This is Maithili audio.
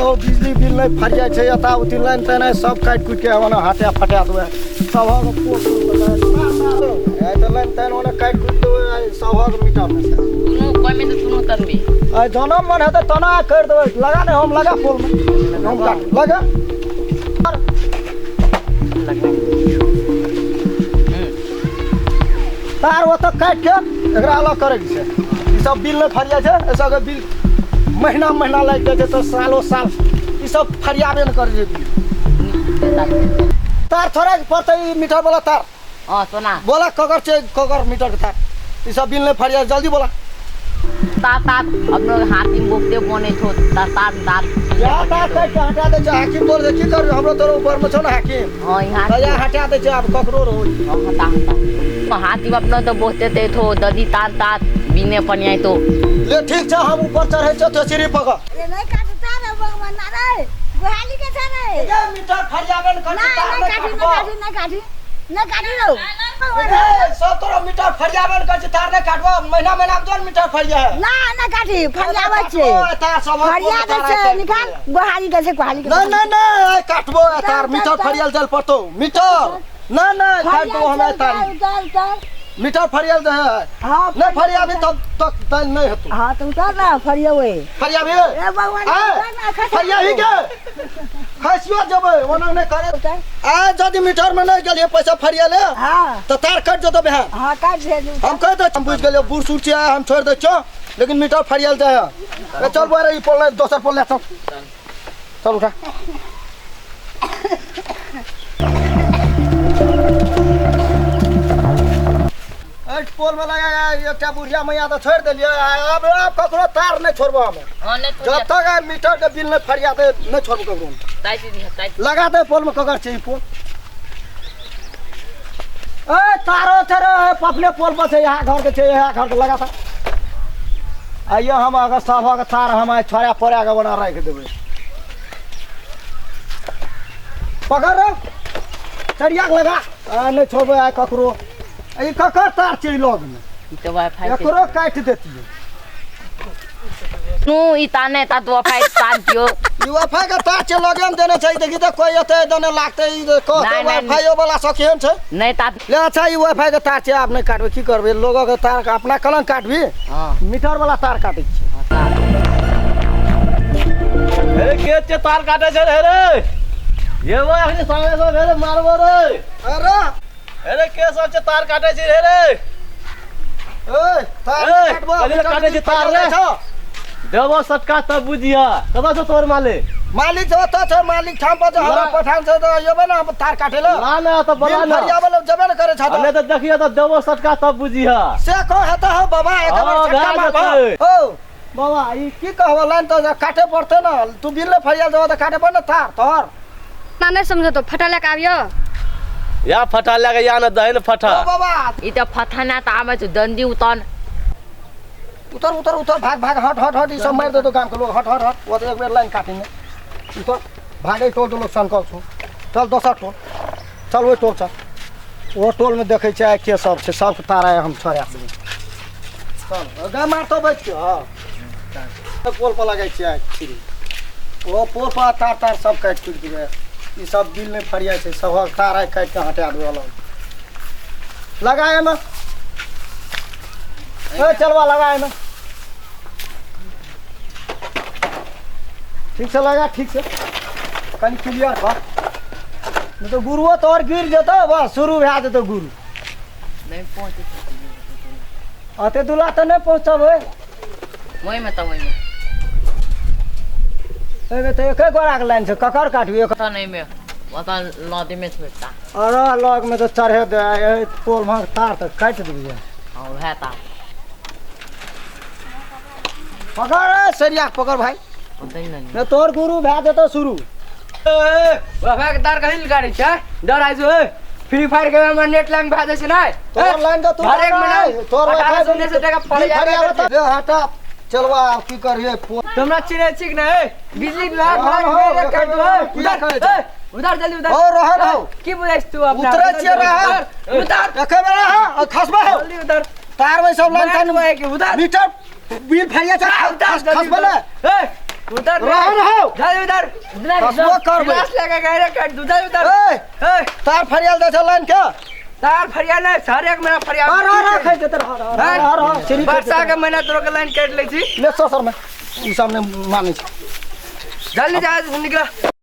हो बिजली बिल नहीं फरिया छै एता उती लाइन ताइन सब काटि कुटि के ओना हटा फटा देबै सबहक पोल आइ तऽ लाइन ताइन ओना काटि कुटि देबै सबहक मीटर मे से कोनो कोइ में तो सुनो तनबी आइ जना मन हेतै तना करि देबै लगा ने हम लगा पोल मे हम काट लगा तार ओतऽ काटि के एकरा अलग करैके छै ई सब बिल नहि फरिया छै एहि सबके बिल महीना महीना लागि जाइ छै तऽ सालो साल ई सब फरियाबे नहि करै छै बिल तार थोड़े पड़तै ई मीटर वाला तार हाँ सोना बोला ककर छै ककर मीटर के तार ई सब बिल नहि फरिया जल्दी बोला तार तार अपनो हाथी में बोकते बने छो तार तार तार या तार काटि के हटा दै छै हाकिम तोर की करबै हमरो तोरो ऊपर मे छौ ने हाकिम हाँ यहाँ तऽ या हटा दै छै आब ककरो रहू हाँ हटा हटा हाथी में अपनो तो बोकते ते थो ददी तार तार बिने पनियाई तो ले ठीक छै हम ऊपर चढ़ै छियौ तो सीढ़ी पकड़ अरे नहीं काटता रे भगवान ना रे गुहाली के छ रे ए मीटर फरियाबे ने कर ना तार नहीं नहि काटी काटबो ना काटी ना काटी ना काटी रो ए, सब तोरा मीटर फरियाबे ने कर छै तार नहि काटबो महीना महीना के जोन मीटर फरिया है ना ना काटी फरियाबै छै तार सब फरिया दै छै निकाल गुहाली के छै गुहाली के नहीं नहीं नहीं आइ काटबो ए तार उतार, मीटर उतार। फरियाल देल पड़तो मीटर नहीं नहीं काट दो हमें तार उतार उतार मीटर फरियाल दे है हाँ नहीं फरियाबी तब तक दाल नहीं हेतो हाँ तो उतार ना फरियावे फरियाबी ए भगवान आय, उतार ना खा फरियाही के खसियो जेबै ओना नहि करे उतार आ यदि मीटर में नहीं गेलियै पैसा फरियाले हाँ तऽ तार कटि जेतौ बिहान हाँ काट दे हम कहि दै हम बुझि गेलियै बूढ़ सूढ़ छियै हम छोड़ि दै छियौ लेकिन मीटर फरियाल जाइ है ए, चल बुआ रे ई पोल नहि दोसर पोल ले चल चल उठा एहि पोल में लगा एकटा बुढ़िया मैया तऽ छोड़ि देलियै आब आब ककरो तार नहि छोड़बो हम हाँ नहीं तो जब तक आइ मीटर के बिल नहि फरियाते नहि छोड़बो ककरो ताई दीदी ताई लगा दे पोल में ककर छै ई पोल ए तारो छै रे अपने पोल पर छै यहाँ घर के छै यहाँ घर के लगा था आइयो हम अगर सबक तार हम आइ छोड़ा पोड़ा के बना राखि देबै पकड़ रे चढ़िया के लगा आ नहि छोड़बै आइ ककरो ई ककर तार छै ई लग मे ई तो वाईफाई एकरो काटि देतियै नु ई ताने ता तो वाईफाई तार दियो ई वाईफाई के तार छै लगे मे देने छै देखी तऽ कोई एते देने लागतै ई कहतै नहि, नहि, वाईफाईयो वाला सब केहन छै नहीं ता ले अच्छा ई वाईफाई के तार छै आब नहि काटबै की करबै लोगो के तार के अपना कलंक काटबी हां मीटर वाला तार काटै छियै अरे के छै तार काटे छै रे रे ये वो अखनी सामने से भेले मारबो रे अरे अरे के सब छै तार काटे छै रे रे ए तार ए, काटबो कथी लए काटै छै तार रे? देबो सटका तब बुझिया कतऽ छौ तोर मालिक मालिक छौ ओतऽ छौ मालिक ठाम पर छौ हमरा ला। पठान छौ तऽ अयबै ने हम तार काटै लए ला ना तऽ बोला बिल ना फरियाबै लए जेबे ने करै छौ नहि तऽ देखियो तऽ देबो सटका तब बुझिया से कह हेतै हौ बाबा एक बेर हाँ, झटका भए मारबह। जेतै। हौ बाबा ई की कहबो लाइन तऽ काटे पड़तै ने तू बिल नहि फरियाल देबो तऽ काटे पड़ ने तार तोहर ना नहीं समझो तो फटा लेके आबियो या फटा लगे या न दही न फटा हौ बाबा ई तो फथना ता आवे तो दंदी उतन उतर उतर उतर भाग भाग हट हट हट ई सब मारि देतौ गामके लोग हट हट हट ओ तऽ एक बेर लाइन काटिने उतर भागै टोल लोग सनकल छौ चल दोसर टोल चल ओहि टोल चल ओ टोलमे देखै छै आइ के सब छै सबके तारा हम छोड़ा देबै चल गा मारतौ बचि के हँ पोल पर लगै छियै आइ सीढ़ी ओ पोल पर तार तार सब काटि कुटि देबै ई सब बिल नहि फरियाइ छै सबक तार आइ काटि कऽ हटा देबै अलग लगा एहिमे ए चलवा लगा एहिमे ठीक से लगा ठीक से कनि क्लियर कर नहीं तो गुरुओ तोहर गिर जेतौ बस शुरू भए जेतौ गुरु नहीं पहुंचे अते दूला तऽ नहि पहुँचबै वही में तो वही में एहिमे तऽ एके गोड़ाके लाइन छै ककर काटबी एक पता नहीं में पता नदी में छोड़ता अरे लगमे तऽ चढ़े दे एहि पोल महक तार तऽ काटि देबियै हाँ वह तार पकड़ ए, सरिया के पकड़ भाई पता ही नहीं नहि तोहर गुरु भए जेतौ शुरू वाईफाई के तार कहीं गाड़ी छै डर आइ छौ फ्री फायर के हमर नेट लाइन भए जाइ छै नै तोहर लाइन तऽ तू हरेक महीना तोहर अठारह सौ उन्नैस सौ टका पड़ि जाइ छै। ले हटा चलवा आब की करियै हमरा चिन्है छी कि नै बिजली विभाग हाँ, वाला हाँ, के बेरे काटि दो किया उधर करै छै? ए, उधर जल्दी उधर हो रहन हौ की बुझै छी तू अपना उतरै छियै रहन। उधर एके बेरा हँ खसबा हौ जल्दी उधर तार में सब लाइन मार ताइन हुआ है कि उधर मीटर बिल फरिया छै उधर जल्दी खसबा ने उधर। ए, उतर रहो रहो जा उधर कसबो करबै गिलास लेके गए रे काट दू जा उधर ए ए तार फरियाल दै छै लाइन के तार फरिया नहीं हर एक महीना फरिया रह रह रह खाइ देते रह रह रह रह सीढ़ी वर्षा के महीना तोरो के लाइन काट लै छी ले ससुर में ई सब ने मानै छै जल्दी जा निकला।